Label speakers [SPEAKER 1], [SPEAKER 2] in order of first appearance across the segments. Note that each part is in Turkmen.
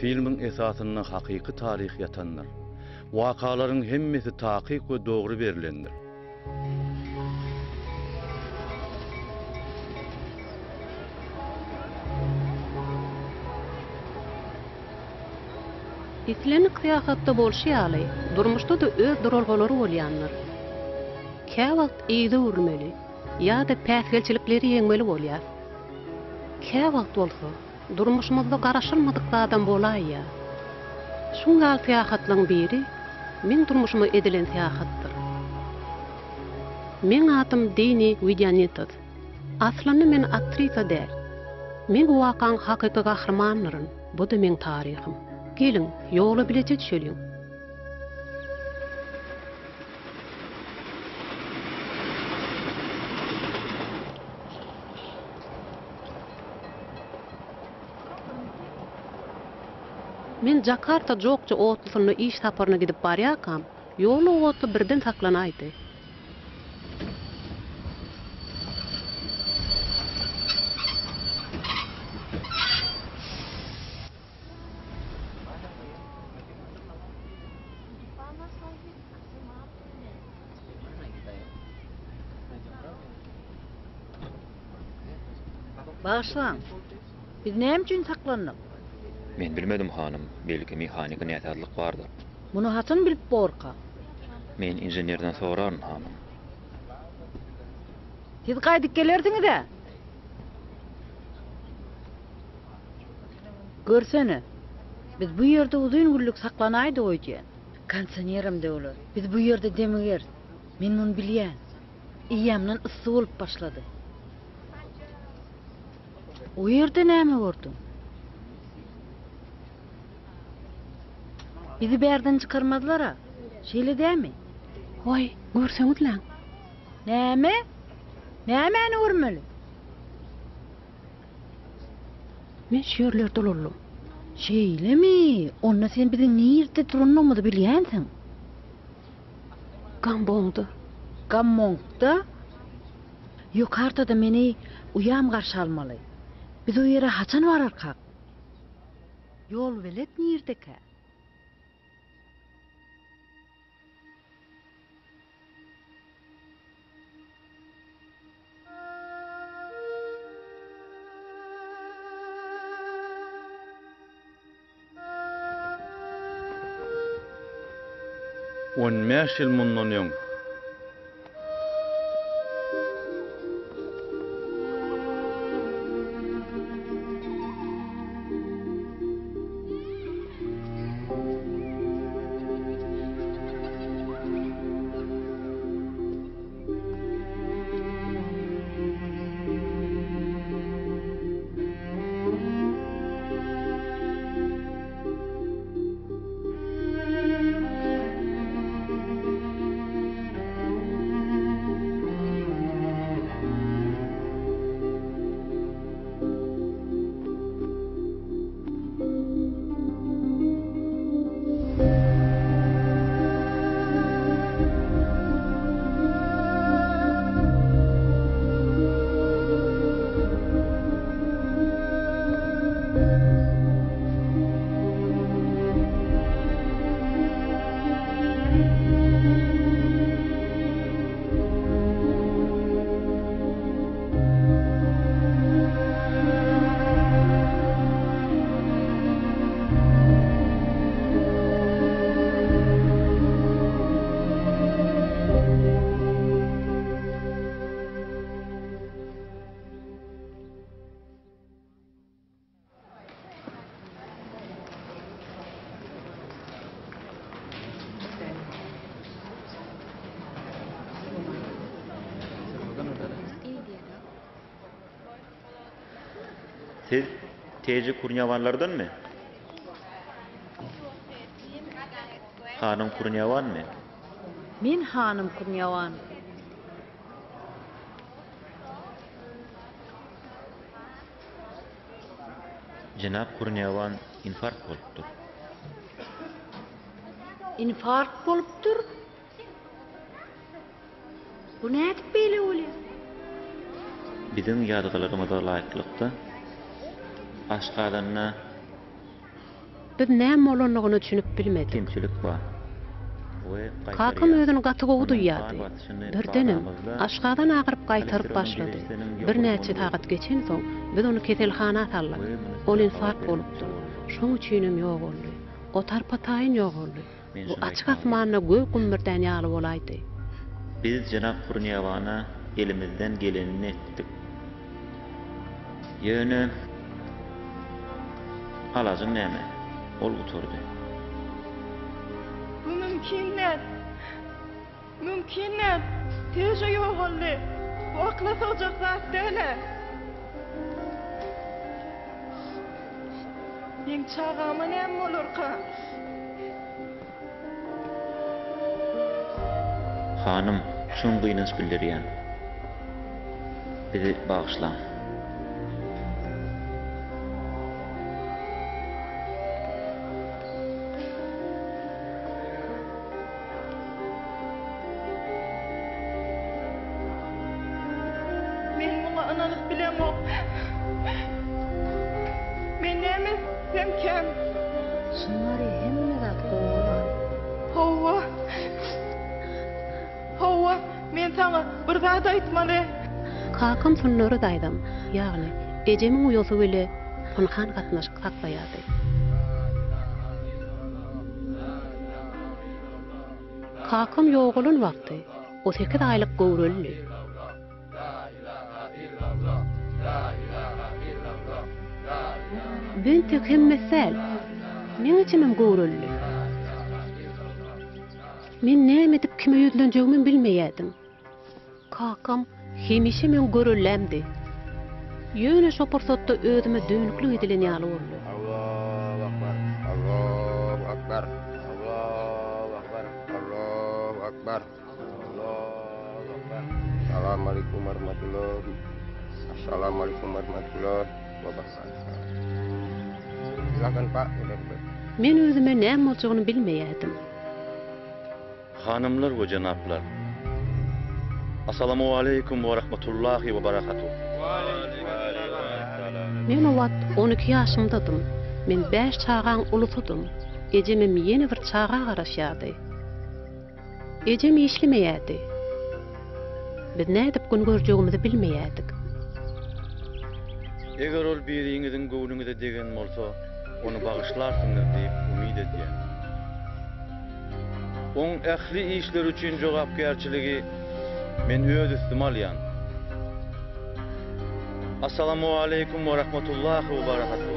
[SPEAKER 1] Filmiň esasynda hakyky taryh ýatandyr. Wakalaryň hemmesi takyk we dogry berlendir.
[SPEAKER 2] Islendik syýahatda bolşy ýaly, durmuşda-da öz duralgalary bolýandyr. Käwagt yza öwrülmeli ýa-da päsgelçilikleri ýeňmeli bolýar. Käwagt bolsa, durmuşymyzda garaşylmadyk zadam bolaýýar. Şuň ýaly syýahatlaryň biri meň durmuşyma edilen syýahatdyr. Meň adym Dini Widýanitas. Aslynda men aktrisa däl. Men bu wakaň hakyky gahrymanydyryn, bu-da meň taryhym. Geliň, ýola bileje düşeliň. Men Jakarta-Jokja otlusynda iş saparyna gidip barýarkam, ýolda otly birden saklanaýdy.
[SPEAKER 3] Bagyşlaň, biz näme üçin saklandyk?
[SPEAKER 4] Men bilmedim, hanym, belki mehaniki näsazlyk bardyr.
[SPEAKER 3] Muny haçan bilip borka?
[SPEAKER 4] Men inženerden soraryn, hanym.
[SPEAKER 3] Siz gaýdyp gelersiňiz-ä? Görsene, biz bu ýerde uzyn günlük saklanaýdyk öýdýän. Kondisionerem döwler. Biz bu ýerde demigeris. Men muny bilýän. Eýýämden yssy bolup başlady. O ýerde näme gördüň? Bizi bärden çykarmazlar-a, şeýle dämi?
[SPEAKER 2] Waý, görseňizläň!
[SPEAKER 3] Näme? Nämäni görmeli?
[SPEAKER 2] Men şu ýerlerde ulaldym.
[SPEAKER 3] Şeýlemi? Onda sen biziň nirde duranlygymyzy bilýänsiň?
[SPEAKER 2] Gambongda.
[SPEAKER 3] Gambongda? Ýokarda-da meni uýam garşy almaly. Biz o ýere haçan bararkak? Ýolbelet nirdekä?
[SPEAKER 1] 15 ýyl mundan öň.
[SPEAKER 4] Siz Teji Kurniawanlardanmy? Hanym Kurniawanmy?
[SPEAKER 3] Men hanym Kurniawan.
[SPEAKER 4] Jenap Kurniawan infarkt bolupdyr.
[SPEAKER 3] Infarkt bolupdyr? Bu nädip beýle bolýar?
[SPEAKER 4] Biziň ýazgylarymyza laýyklykda, aşgazanda.
[SPEAKER 2] Biz näme bolandygyna düşünip bilmedik.
[SPEAKER 4] Kemçilik bar. We
[SPEAKER 2] Kakam
[SPEAKER 4] gaýtarýar.
[SPEAKER 2] özüni gaty gowy
[SPEAKER 4] Onuň
[SPEAKER 2] duýýardy.
[SPEAKER 4] gan basyşyny
[SPEAKER 2] Birdenem,
[SPEAKER 4] barlamyzda
[SPEAKER 2] aşgazan agyryp gaýtaryp
[SPEAKER 4] holesteronyň
[SPEAKER 2] başlady.
[SPEAKER 4] derejesiniň
[SPEAKER 2] Birnäçe
[SPEAKER 4] ýokarlanmagy
[SPEAKER 2] sagat geçensoň, biz ony keselhana saldyk.
[SPEAKER 4] we muny
[SPEAKER 2] Ol
[SPEAKER 4] size habar
[SPEAKER 2] infarkt
[SPEAKER 4] bermekçi
[SPEAKER 2] bolupdyr.
[SPEAKER 4] boldum.
[SPEAKER 2] Şoň üçinem ýogaldy. O tarpa-taýyn ýogaldy.
[SPEAKER 4] Men
[SPEAKER 2] Bu
[SPEAKER 4] şuny
[SPEAKER 2] açyk
[SPEAKER 4] aýtmaga
[SPEAKER 2] asmanda
[SPEAKER 4] geldim.
[SPEAKER 2] gök gümmürdän ýaly bolaýdy.
[SPEAKER 4] Biz jenap Kurniawana elimizden gelenini etdik. Ýöne alajyň näme? Ol gutardy.
[SPEAKER 5] Bu mümkin däl. Mümkin däl. Tejo ýogaldy. Bu akyla sygjak zat däl-ä. Meň çagama näme bolarka?
[SPEAKER 4] Hanym, çuň gynanç bildirýän. Bizi bagyşlaň.
[SPEAKER 5] Men muňa ynanyp bilemok. Men näme etsemkäm?
[SPEAKER 3] Sundary hemme zat gowy bolar.
[SPEAKER 5] Hawa. Hawa, men saňa bir zat aýtmaly.
[SPEAKER 2] Kakam Sundary daýzam, ýagny ejemiň uýasy bile pynhan gatnaşyk saklaýardy. Kakam ýogalan wagty o sekiz aýlyk göwrelidi. Bu entek hemmesi däl. Meň ejemem göwrelidi. Men näme edip kime ýüzlenjegimem bilmeýärdim. Kakam hemişe meň görellämdi. Ýöne şo pursatda özüme dönüklik edilen ýaly boldy.
[SPEAKER 6] Allahu akbar, Allahu akbar, Allahu akbar, Allahu akbar, Allahu akbar. Assalamualaikum warahmatullahi Assalamualaikum warahmatullahi wabarakatuh. Silakan Pak, udah
[SPEAKER 2] Men özüme näme boljagyny bilmeýärdim.
[SPEAKER 1] Hanymlar we jenaplar! Assalamualeýkum we rahmetullahi we barakatuh!
[SPEAKER 2] Men o wagt 12 ýaşymdadym. Men bäş çagaň ulusydym. Ejemem ýene bir çaga garaşýardy. Ejem işlemeýärdi. Biz nädip gün görjegimizi bilmeýärdik.
[SPEAKER 1] Eger ol biriňiziň göwnüňize degen bolsa, ony bagyşlarsyňyz diýip umyt edýän. Oň ähli işleri üçin jogapkärçiligi men öz üstüme alýan. Assalamualeýkum we rahmetullahi we barakatuh.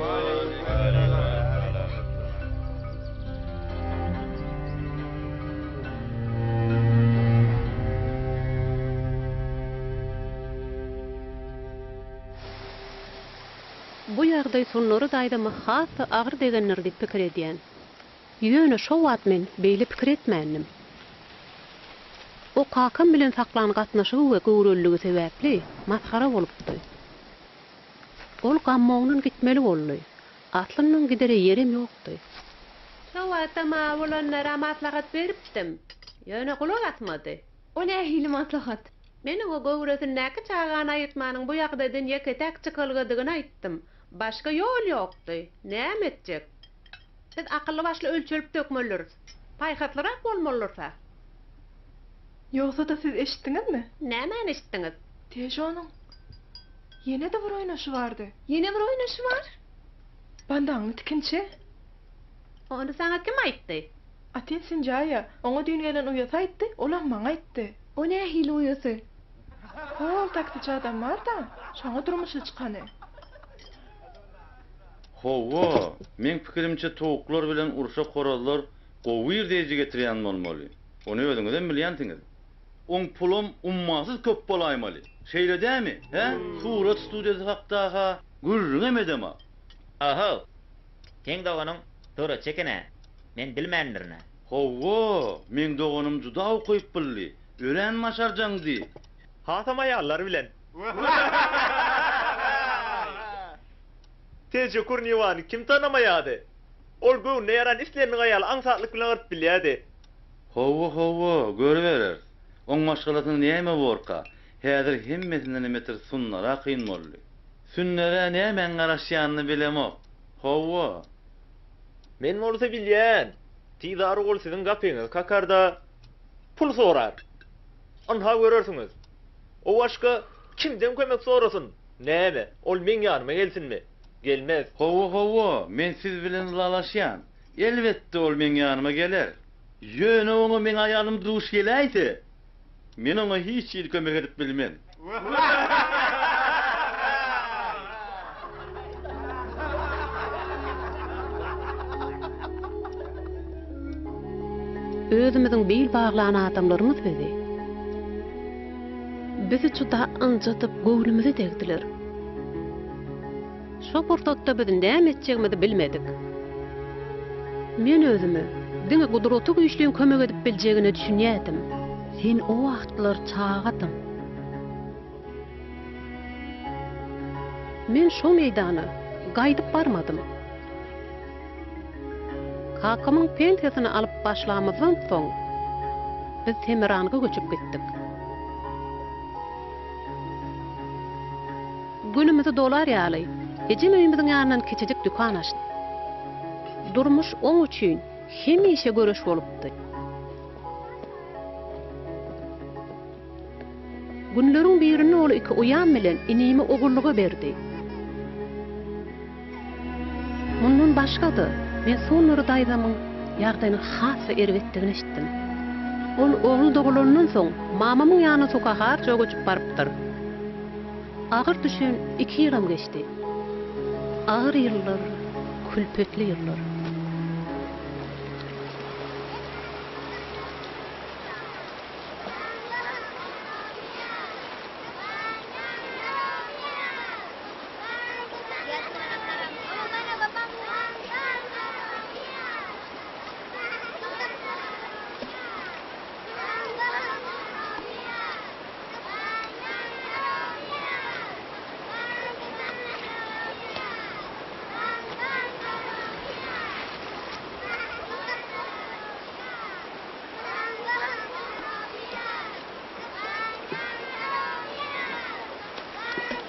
[SPEAKER 2] Bu ýagdaý Sunnary daýzama has-da agyr degendir diýip pikir edýän. Ýöne şo wagt men beýle pikir etmändim. O kakam bilen saklan gatnaşygy we göwreliligi sebäpli masgara bolupdy. Ol Gammondan gitmeli boldy. Aslynda oň gidere ýerem ýokdy. Şo wagtam bolanlara maslahat beripdim. Ýöne gulak asmady.
[SPEAKER 7] O nähili maslahat?
[SPEAKER 2] Men oňa göwresindäki çagany aýyrtmanyň bu ýagdaýdan ýeke-täk çykalgadygyny aýtdym. Başga ýol ýokdy. Näme etjek? Biz akylly-başly ölçelip dökmelidiris. Paýhaslyrak bolmalydyrys-a.
[SPEAKER 5] Ýogsa-da siz eşitdiňizmi?
[SPEAKER 2] Nämäni eşitdiňiz?
[SPEAKER 5] Težonyň ýene-de bir oýnaşy bardy.
[SPEAKER 7] Ýene bir oýnaşy bar?
[SPEAKER 5] Bandaňly tikinçi.
[SPEAKER 2] Ony saňa kim aýtdy?
[SPEAKER 5] Atin Sinjaýa, oňa düýn gelen uýasy aýtdy, olam maňa aýtdy.
[SPEAKER 7] O nähili uýasy?
[SPEAKER 5] Hol taksiçi adam bar-da, şoňa durmuşa çykany.
[SPEAKER 1] Hawa, meň pikirimçe towuklar bilen urşak horazlar gowy girdeýji getirýän bolmaly. Ony özüňizem bilýänsiňiz. Oň pulam ummasyz köp bolaýmaly. Şeýle dämi, hä? Surat studiýasy hakda-ha gürrüňem edemok.
[SPEAKER 8] Ohow! Seň doganyň suratçy eken-ä. Men bilmändirin-ä.
[SPEAKER 1] Hawa, meň doganym juda ukyplydy, örän başarjaňdy.
[SPEAKER 9] Hasam aýallar bilen. Teje Kurniwany kim tanamaýardy? Ol göwnüne ýaran islendik aýaly aňsatlyk bilen gyryp bilýärdi.
[SPEAKER 1] Hawa, hawa, görübereris. Oň maşgalasyna näme borka? Häzir hemmesindenem beter Sunnara kyn boldy. Sünnere nämäň garaşýanyny bilemok. Hawa.
[SPEAKER 9] Men bolsa bilýän, tizara ol siziň gapyňyzy kakar-da, pul sorar. Ynha görersiňiz. O başga kimden kömek sorasyn? Näme, ol meň ýanyma gelsinmi? Gelmez.
[SPEAKER 1] Hawa, hawa, men siz bilen ylalaşýan. Elbetde, ol meň ýanyma geler. Ýöne oňa meň aýalym duş geläýse, men oňa hiç hili kömek edip bilmen.
[SPEAKER 2] Özümiziň bil baglan adamlarymyz bizi. Bizi juda ynjadyp, göwnümize degdiler. Şo pursatda biz näme etjegimizi bilmedik. Men özüme diňe Gudraty Güýçliň kömek edip biljegine düşünýärdim.
[SPEAKER 3] Sen o wagtlar çagadyň.
[SPEAKER 2] Men şo meýdana gaýdyp barmadym. Kakamyň pensiýasyny alyp başlamyzdan soň, biz Semeranga göçüp gitdik. Günümizi dolar ýaly, ejem öýümiziň ýanyndan kiçijik dükan açdy. Durmuş oň üçin hemişe göreş bolupdy. Günleriň birinde ol iki uýam bilen inimi ogullyga berdi. Mundan başga-da, men Sonnury daýzamyň ýagdaýynyň has-da erbetdigini eşitdim. Ol ogly dogulandan soň, mamamyň ýanyna Sukaharja göçüp barypdyr. Agyr düşen iki ýylam geçdi. Agyr ýyllar, külpetli ýyllar.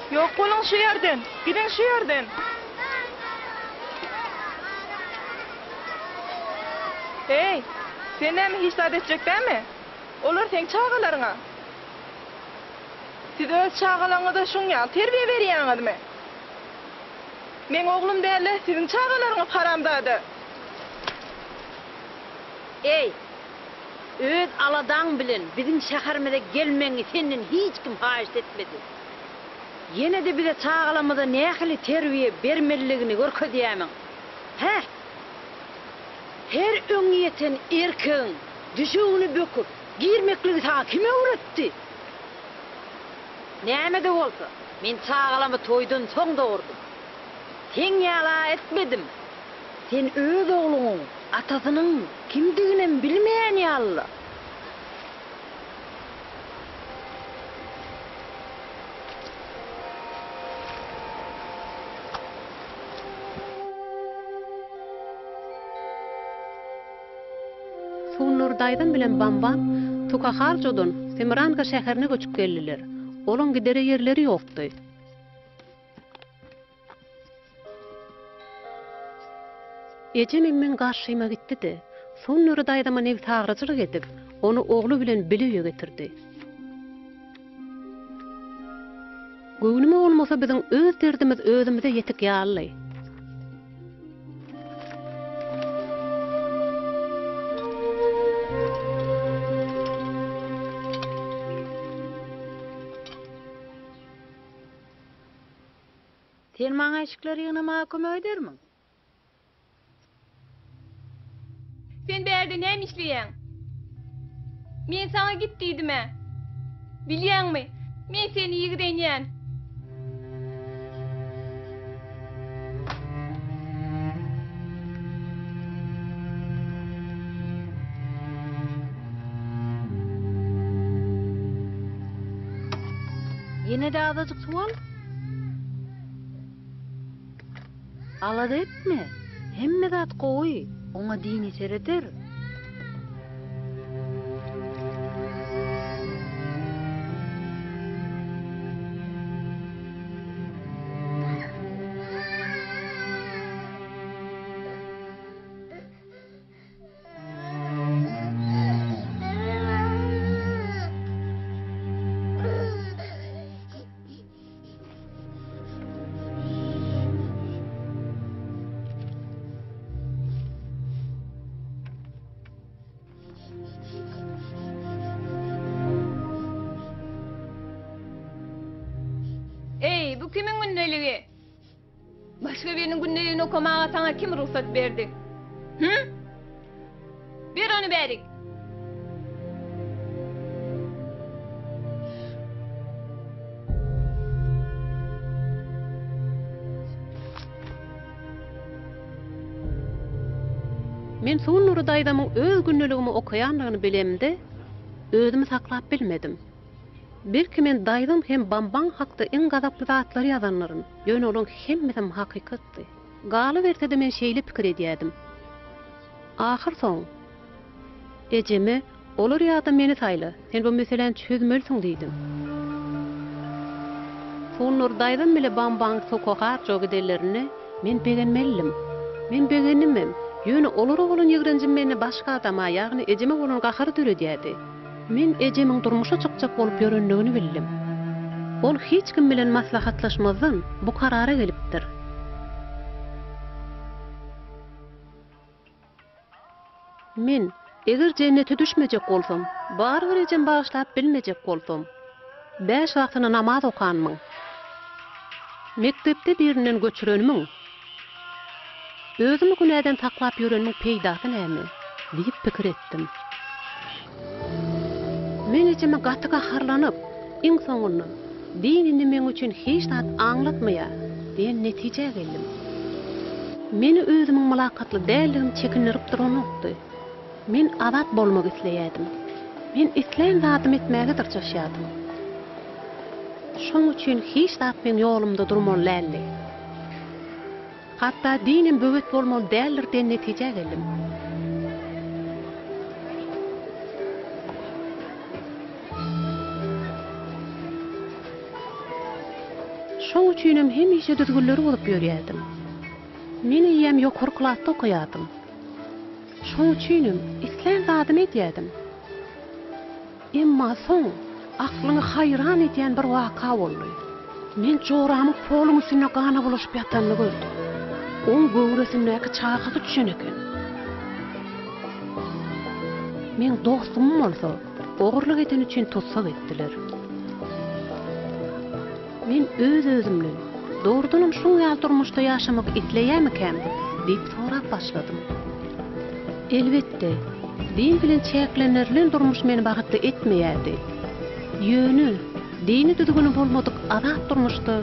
[SPEAKER 5] Ýok boluň şu ýerden! Gidiň şu ýerden! Heý, sen näme hiç zat etjek dälmi? Olar seň çagalaryň-a. Siz öz çagalaryňyza şuň ýaly terbiýe berýäňizmi? Meň oglum däl-de, siziň çagalaryňyz haramzada!
[SPEAKER 3] Eý, öz aladaň bilen biziň şäherimize gelmegiňi senden hiç kim haýyşt etmedi. Ýene-de bize çagalarymyza nähili terbiýe bermelidigini görkezýärmiň? Hä? Her öňýeten erkegiň düşegini böküp girmekligi saňa kim öwretdi? Näme-de bolsa, men çagalamy toýdan soň dogurdym. Seň ýaly-a etmedim. Sen öz ogluňyň atasynyň kimdiginem bilmeýän ýaly-la.
[SPEAKER 2] Sunnur daýzam bilen Bambam Tukaharjodan Semiranga şäherine göçüp geldiler. Olaň gidere ýerleri ýokdy. Ejem meň garşyma gitdi-de, Sunnur daýzama nebsagyryjylyk edip, ony ogly bilen bile öýe getirdi. Göwnüme bolmasa biziň öz derdimiz özümize ýetik ýalydy.
[SPEAKER 3] Sen maňa eşikleri ýygnamaga kömek edermiň?
[SPEAKER 7] Sen bärde näme işleýäň? Men saňa git diýdim-ä. Bilýäňmi, men seni ýigrenýän.
[SPEAKER 3] Ýene-de azajyk suw al. Alada etme, hemme zat gowy, oňa Dini sereder.
[SPEAKER 7] Başga biriniň gündeligini okamaga saňa kim rugsat berdi? Hü? Ber ony bärik!
[SPEAKER 2] Men Suwnury daýzamyň öz gündeligimi okaýandygyny bilemde, özümi saklap bilmedim. Belki men daýzam hem Bambaň hakda iň gazaply zatlary ýazandyryn, ýöne olaň hemmesem hakykatdy. Galyberse-de men şeýle pikir edýädim. Ahyrsoň, ejeme, Olar ýa-da meni saýla, sen bu meseläni çözmelisiň diýdim. Sunnur daýzam bile Bambaň Sukoharjo gidenlerinde men begenmelidim. Men begendimem, ýöne olara bolan ýigrenjim mende başga adama, ýagny ejeme bolan gahary döredýärdi. Men ejemiň durmuşa çykjak bolup ýörendigini bildim. Ol hiç kim bilen maslahatlaşmazdan bu karara gelipdir. Men, eger jennete düşmejek bolsam, barybir ejem bagyşlap bilmejek bolsam, bäş wagtyna namaz okanymyň, mekdepde birinden göçürenimiň, özümi günäden saklap ýörenimiň peýdasy näme? diýip pikir etdim. Men ejeme gaty gaharlanyp, iň soňunda, Din indi meň üçin hiç zat aňlatmaýar diýen netijä geldim. Meni özümiň mylakatly däldigim çekindirip duranokdy. Men azat bolmak isleýärdim. Men islän zadymy etmäge dyrjaşýardym. Şoň üçin hiç zat meň ýolumda durmaly däldi. Hatda dinem böwet bolmaly däldir diýen netijä geldim. Şoň üçinem hemişe düzgünleri bozup ýörýärdim. Men eýýäm ýokary klasda okaýardym. Şoň üçinem islän zadymy edýärdim. Emma soň aklyňy haýran edýän bir waka boldy. Men joramyň poluň üstünde gana bulaşyp ýatanyny gördüm. Oň göwresindäki çagasy düşen eken. Meň dostumy bolsa ogurlyk edeni üçin tussag etdiler. Men öz-özümden, Dogrudanam şuň ýaly durmuşda ýaşamak isleýärmikäm? diýip sorap başladym. Elbetde, din bilen çäklendirilen durmuş meni bagtly etmeýärdi. Ýöne, dini düzgüni bolmadyk azat durmuşda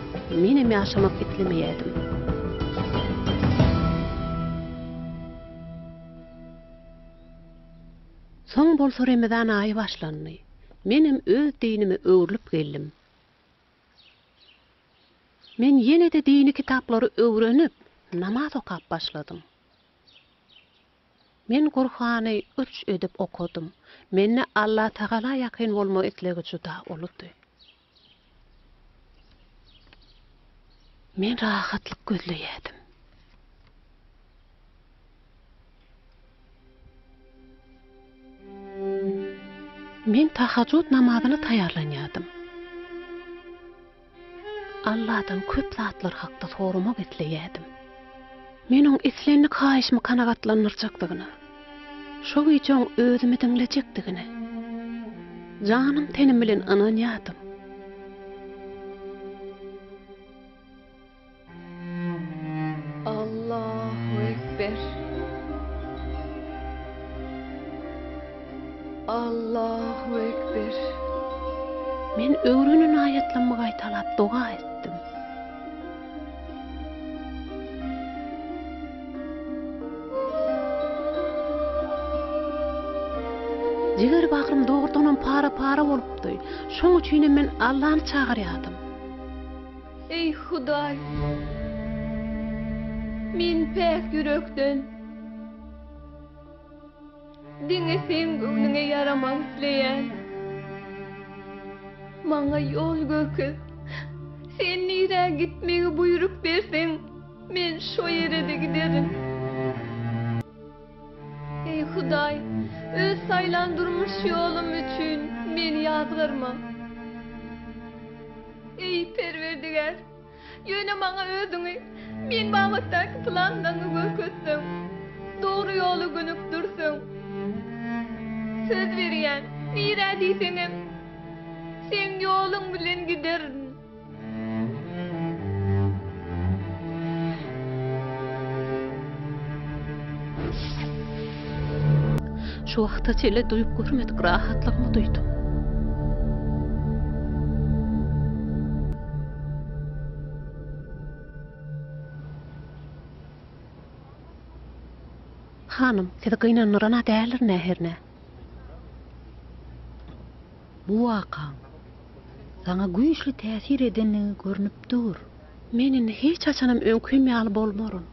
[SPEAKER 2] menem ýaşamak islemeýärdim. Soň bolsa Remezan aýy başlandy. Menem öz dinime öwrülip geldim. Men ýene-de dini kitaplary öwrenip, namaz okap başladym. Men Gurhany üç edip okadym. Mende Allatagala ýakyn bolma islegi juda uludy. Men rahatlyk gözleýärdim. Men tahajjud namazyna taýýarlanýardym. Alladan köp zatlar hakda soramak isleýärdim. Men oň islendik haýyşymy kanagatlandyrjakdygyna, şo gije oň özümi diňlejekdigine janym-tenim bilen ynanýardym.
[SPEAKER 5] Allahu Ekber. Allahu Ekber.
[SPEAKER 2] Men öwrenen aýatlarymy gaýtalap doga etdim. Jiger-bagrym dogrudanam para-para bolupdy. Şoň üçinem men Allany çagyrýardym.
[SPEAKER 7] Eý, Hudaý! Men päk ýürekden diňe Seň göwnüňe ýaramak isleýän. Maňa ýol görkez. Sen nirä gitmegi buýruk berseň, men şo ýere-de giderin. Eý, Hudaý, öz saýlan durmuş ýolum üçin meni ýazgarma. Eý, Perwerdigär, ýöne maňa Özüňi men babatdaky planlaryňy görkezseň, dogry ýola gönükdirseň. Söz berýän, nirä diýseňem, Seň ýoluň bilen giderin.
[SPEAKER 2] Şu wagta çenli duýup görmedik rahatlygymy duýdum. Hanym, sizi gynandyran-a däldirin-ä hernä?
[SPEAKER 3] Bu wakaň saňa güýçli täsir edendigi görnüp dur.
[SPEAKER 2] Men indi hiç haçanam öňkim ýaly bolmaryn.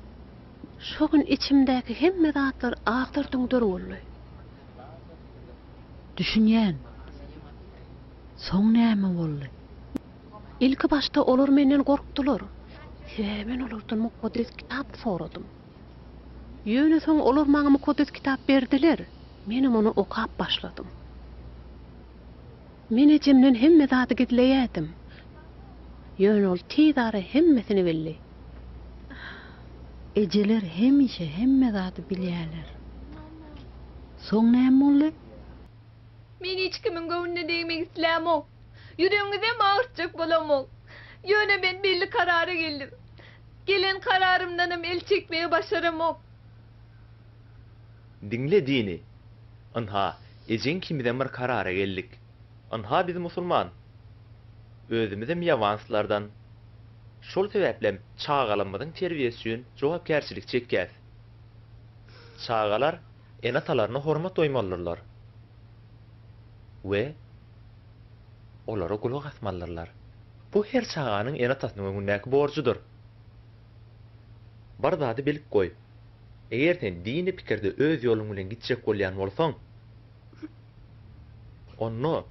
[SPEAKER 2] Şo gün içimdäki hemme zatlar agdar-düňder boldy.
[SPEAKER 3] Düşünýän. Soň näme boldy?
[SPEAKER 2] Ilki başda olar menden gorkdular. Sebäbi men olardan Mukaddes Kitap soradym. Ýöne soň olar maňa Mukaddes Kitap berdiler, menem ony okap başladym. Men ejemden hemme zady gizleýärdim. Ýöne ol tiz ara hemmesini bildi.
[SPEAKER 3] Ejeler hemişe hemme zady bilýärler. Soň näme boldy?
[SPEAKER 7] Men hiç kimiň göwnüne degmek islämok. Ýüregiňizem agyrtjak bolamok. Ýöne men belli karara geldim. Gelen kararymdanam el çekmegi başaramok.
[SPEAKER 9] Diňle Dini. Ynha, ejeň ikimizem bir karara geldik. Ynha biz musulman. Özümizem ýawanslardan. Şol sebäplem çagalarymyzyň terbiýesi üçin jogapkärçilik çekýäs. Çagalar ene-atalaryna hormat goýmalydyrlar we olara gulak asmalydyrlar. Bu her çaganyň ene-atasynyň öňündäki borjudyr. Bir zady bilip goý, eger sen dini pikirde öz ýoluň bilen gitjek bolýan bolsaň, onda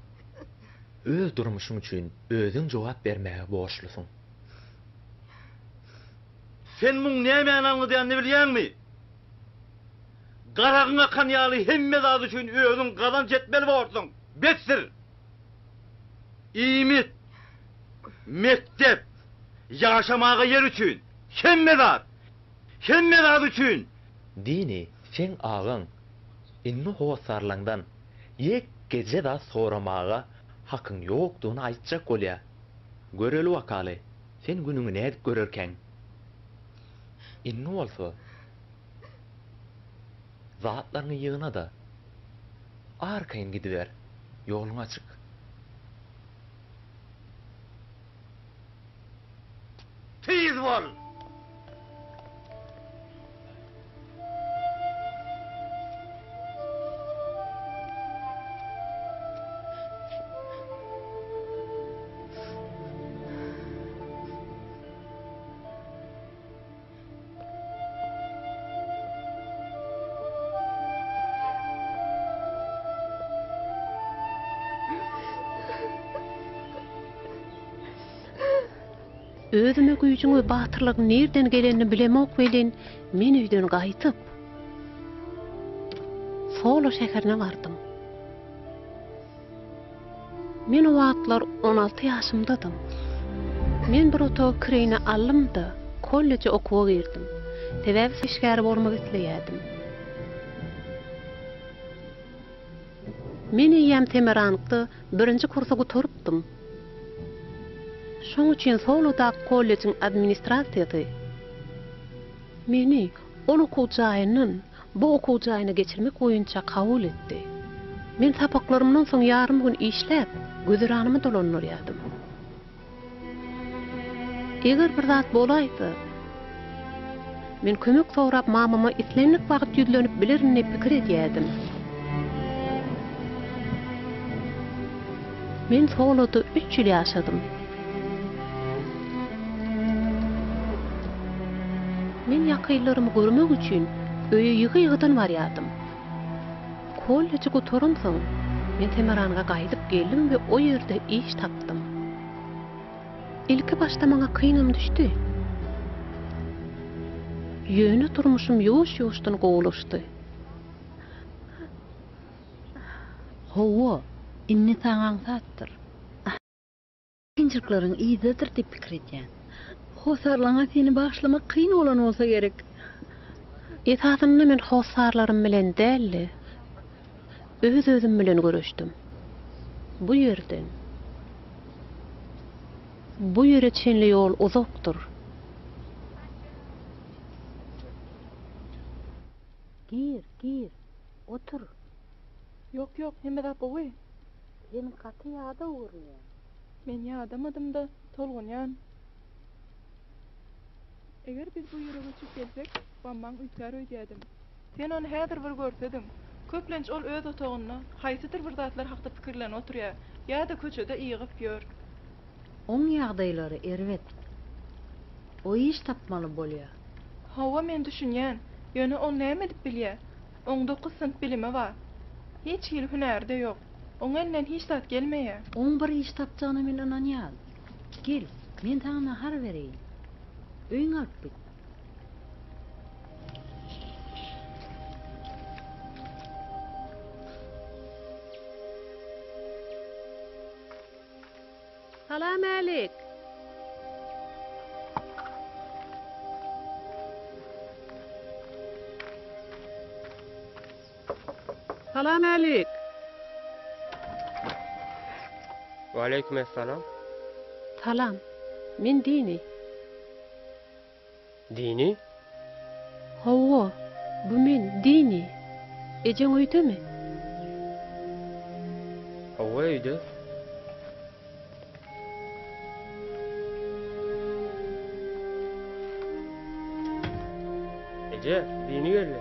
[SPEAKER 9] öz durmuşyň üçin özüň jogap bermäge borçlusyň.
[SPEAKER 1] Sen muň nämäni aňladýanyny bilýäňmi? Garagyň akan ýaly hemme zat üçin özüň gazanç etmeli borsuň. Besdir! Iýmit, mekdep, ýaşamaga ýer üçin, hemme zat! Hemme zat üçin!
[SPEAKER 9] Dini, seň agaň indi hossarlaňdan ýekeje zat soramaga hakyň ýokdugyny aýtjak bolýa. Göreli wakaly, sen günüňi nädip görerkäň? Indi bolsa zatlaryňy ýygna-da, arkaýyn gidiber, ýoluň açyk.
[SPEAKER 1] Tiz bol!
[SPEAKER 2] Özüme güýjüň we batyrlygyň nirden gelenini bilemok welin, men öýden gaýdyp, Solo şäherine bardym. Men o wagtlar 16 ýaşymdadym. Men bir otagy kireýine aldym-da, kolleje okuwa girdim. Sebäbi işgär bolmak isleýärdim. Men eýýäm Semerangda birinji kursy gutarypdym. Şoň üçin Solodaky kollejiň administrasiýasy meni ol okuw jaýyndan bu okuw jaýyna geçirmek boýunça kabul etdi. Men sapaklarymdan soň ýarym gün işläp, güzeranymy dolandyrýardym. Eger bir zat bolaýsa, men kömek sorap mamama islendik wagt ýüzlenip bilerin diýip pikir edýärdim. Men Soloda üç ýyl ýaşadym. Men ýakynlarymy görmek üçin öýe ýygy-ýygydan barýardym. Kolleji gutaramsoň, men Semaranga gaýdyp geldim we o ýerde iş tapdym. Ilki başda maňa kynam düşdi. Ýöne durmuşym ýuwaş-ýuwaşdan gowulaşdy.
[SPEAKER 3] Hawa, indi saňa aňsatdyr. Kynçylyklaryň yzdadyr diýip pikir edýän. Hossarlaryňa seni bagyşlamak kyn bolan bolsa gerek.
[SPEAKER 2] Esasynda men hossarlarym bilen däl-de, öz-özüm bilen göreşdim. Bu ýerden bu ýere çenli ýol uzakdyr.
[SPEAKER 3] Gir, gir, otur.
[SPEAKER 5] Ýok, ýok, hemme zat gowy.
[SPEAKER 3] Sen gaty ýadaw görünýäň.
[SPEAKER 5] Men ýadamadym-da, tolgunýan. Eger biz bu ýere göçüp gelsek, Bambaň üýtgär öýdýädim. Sen ony häzir bir görsediň. Köplenç ol öz otagynda haýsydyr bir zatlar hakda pikirlenip oturýar ýa-da köçede ygyp ýör.
[SPEAKER 3] Oň ýagdaýlary erbet. O iş tapmaly bolýa.
[SPEAKER 5] Hawa, men düşünýän. Ýöne ol näme edip bilýä? Oň dokuz synp bilimi bar. Hiç hili hünäri-de ýok. Oň elinden hiç zat gelmeýä.
[SPEAKER 3] Oň bir iş tapjagyna men ynanýan. Gel, men saňa nahar bereýin. Öýüňe alyp git.
[SPEAKER 2] Salam-älik! Salam-älik!
[SPEAKER 10] Waleýkim essalam.
[SPEAKER 2] Salam. Men Dini.
[SPEAKER 10] Dini?
[SPEAKER 2] Hawa, bu men, Dini. Ejeň öýdemi?
[SPEAKER 10] Hawa, öýde. Eje, Dini geldi.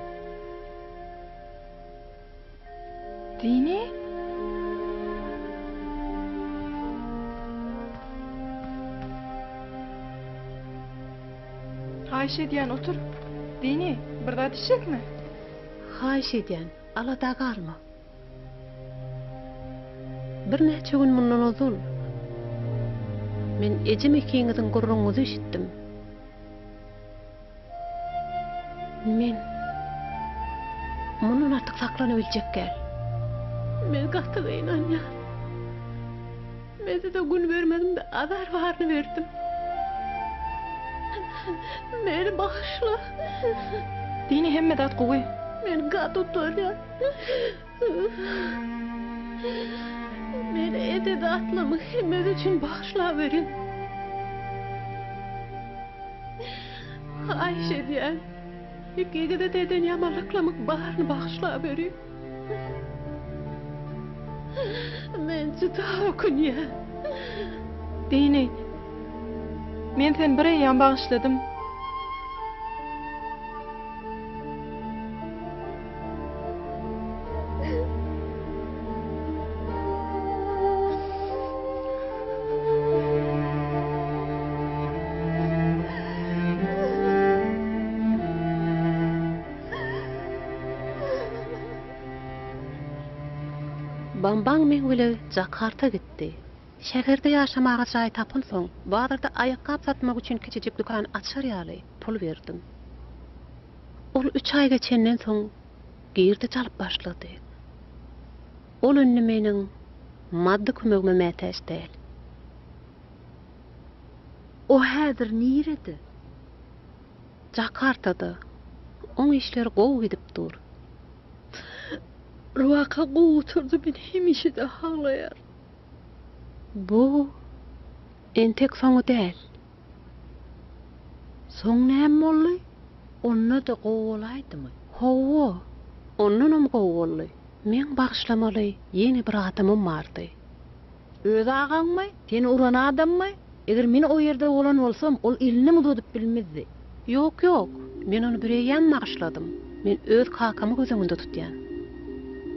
[SPEAKER 5] Dini? Haýyş edýän, otur. Dini, bir zat içjekmi?
[SPEAKER 2] Haýyş edýän, alada galma. Birnäçe gün mundan ozal, men ejem ikiňiziň gürrüňiňizi eşitdim. Men mundan artyk saklanabiljek däl. Men gaty gynanýan. Men size gün bermedim-de, azar baryny berdim. Meni bagyşla.
[SPEAKER 5] Dini hemme zat gowy.
[SPEAKER 2] Men gaty utanýan. Meni eden zatlarymyň hemmesi üçin bagyşlaweriň. Haýyş edýän, ikiňize-de eden ýamanlyklarymyň baryny bagyşlaweriň. Men juda ökünýän.
[SPEAKER 5] Dini, men seni bir eýýäm bagyşladym.
[SPEAKER 2] Bambang meň bile Jakarta gitdi. Şäherde ýaşamaga jaý tapynsoň, bazarda aýakgap satmak üçin kiçijik dükan açar ýaly pul berdim. Ol üç aý geçenden soň girdeji alyp başlady. Ol indi meniň maddy kömegime mätäç däl.
[SPEAKER 3] O häzir nirede?
[SPEAKER 2] Jakartada. Oň işleri gowy gidip dur.
[SPEAKER 3] Bir waka gowy gutardy men hemişe-de aglaýaryn.
[SPEAKER 2] Bu entek soňy däl.
[SPEAKER 3] Soň näme boldy? Onda-da gowy bolaýdymy?
[SPEAKER 2] Hawa, ondanam gowy boldy. Meň bagyşlamaly ýene bir adamym bardy.
[SPEAKER 3] Öz agaňmy? Seni uran adammy? Eger men o ýerde bolan bolsam, ol elinem uzadyp bilmezdi.
[SPEAKER 2] Ýok, ýok, men ony bireýýäm bagyşladym. Men öz kakamy göz öňünde tutýan.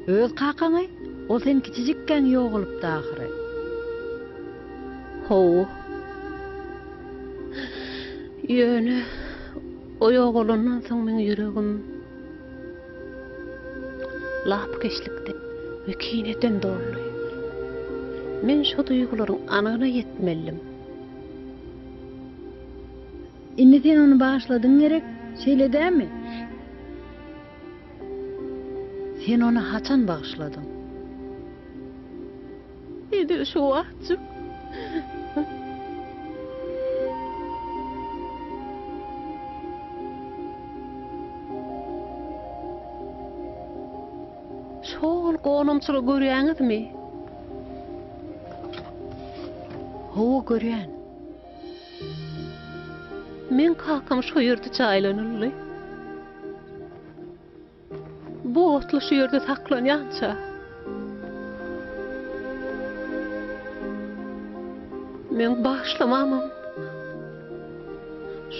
[SPEAKER 3] Öz kakaňy? Ol sen kiçijikkäň ýogalypdy ahyry.
[SPEAKER 2] Hawa. Ýöne o ýogalandan soň meň ýüregim lapykeçlikden we kineden doldy. Men şo duýgularyň anygyna ýetmelidim.
[SPEAKER 3] Indi sen ony bagyşladyň gerek, şeýle dälmi? Sen ony haçan bagyşladyň?
[SPEAKER 2] Edil şu wagtjyk. Şo-ol gonamçylygy görýäňizmi?
[SPEAKER 3] Hawa, görýän.
[SPEAKER 2] Meň kakam şo ýerde jaýlanyldy. Bu otly şu ýerde saklanýança. Meň bagyşlamamam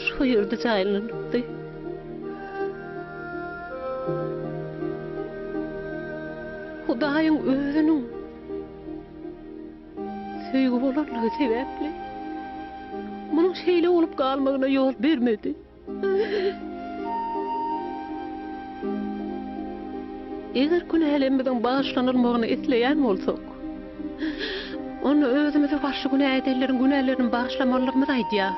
[SPEAKER 2] şo ýerde jaýlanypdy. Hudaýyň özüniň söýgi bolanlygy sebäpli, munuň şeýle bolup galmagyna ýol bermedi. Eger günälerimiziň bagyşlanylmagyny isleýän bolsak, onda özümize garşy günä edenleriň günälerini bagyşlamalydygymyzy aýdýar.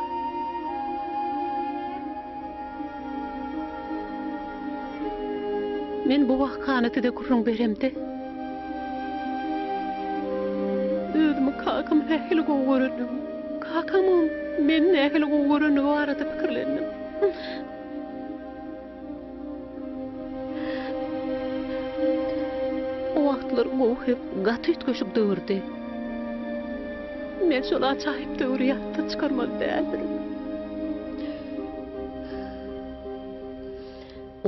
[SPEAKER 2] Men bu wakany size gürrüň beremde, özümiň kakamy nähili gowy görendigimi, kakamyň meni nähili gowy görendigi barada pikirlendim. O wagtlar gowy hem gaty üýtgeşik döwürdi. Men şol ajaýyp döwri ýatdan çykarmaly däldirin.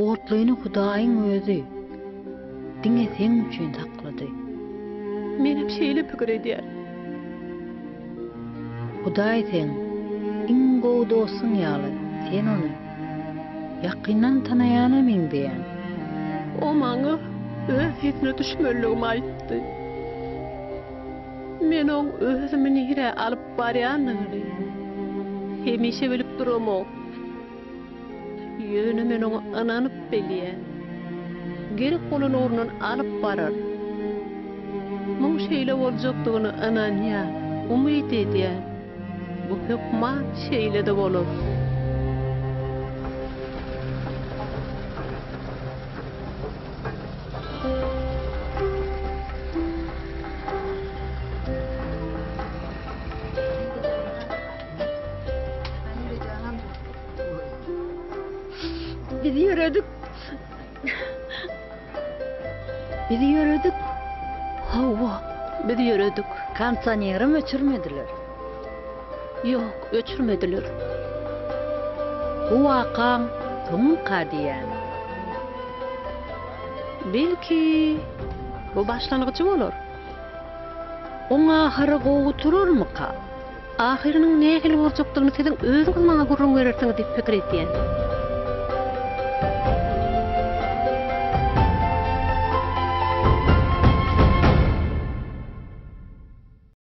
[SPEAKER 3] Otlyny Hudaýyň özi diňe seň üçin saklady.
[SPEAKER 2] Menem şeýle pikir edýän.
[SPEAKER 3] Hudaý seň iň gowy dostuň ýaly, sen ony ýakyndan tanaýana meňzeýäň.
[SPEAKER 2] O maňa öz sesine düşmelidigimi aýtdy. Men oň özümi nirä alyp barýanyny hemişe bilip duramok. Ýöne men oňa ynanyp bilýän. Gerek bolan ugrundan alyp barar. Muň şeýle boljakdygyna ynanýan, umyt edýän. Bu hökman şeýle-de bolar.
[SPEAKER 3] Biz ýöredik. Biz ýöredik.
[SPEAKER 2] Hawa, biz ýöredik.
[SPEAKER 3] Kondisionerem öçürmediler.
[SPEAKER 2] Ýok, öçürmediler.
[SPEAKER 3] Bu wakaň soňuka diýýän.
[SPEAKER 2] Belki, bu başlangyjy bolar.
[SPEAKER 3] Oň ahyry gowy turarmyka?
[SPEAKER 2] Ahyrynyň nähili boljakdygyny siziň özüňiz maňa gürrüň berersiňiz diýip pikir edýän.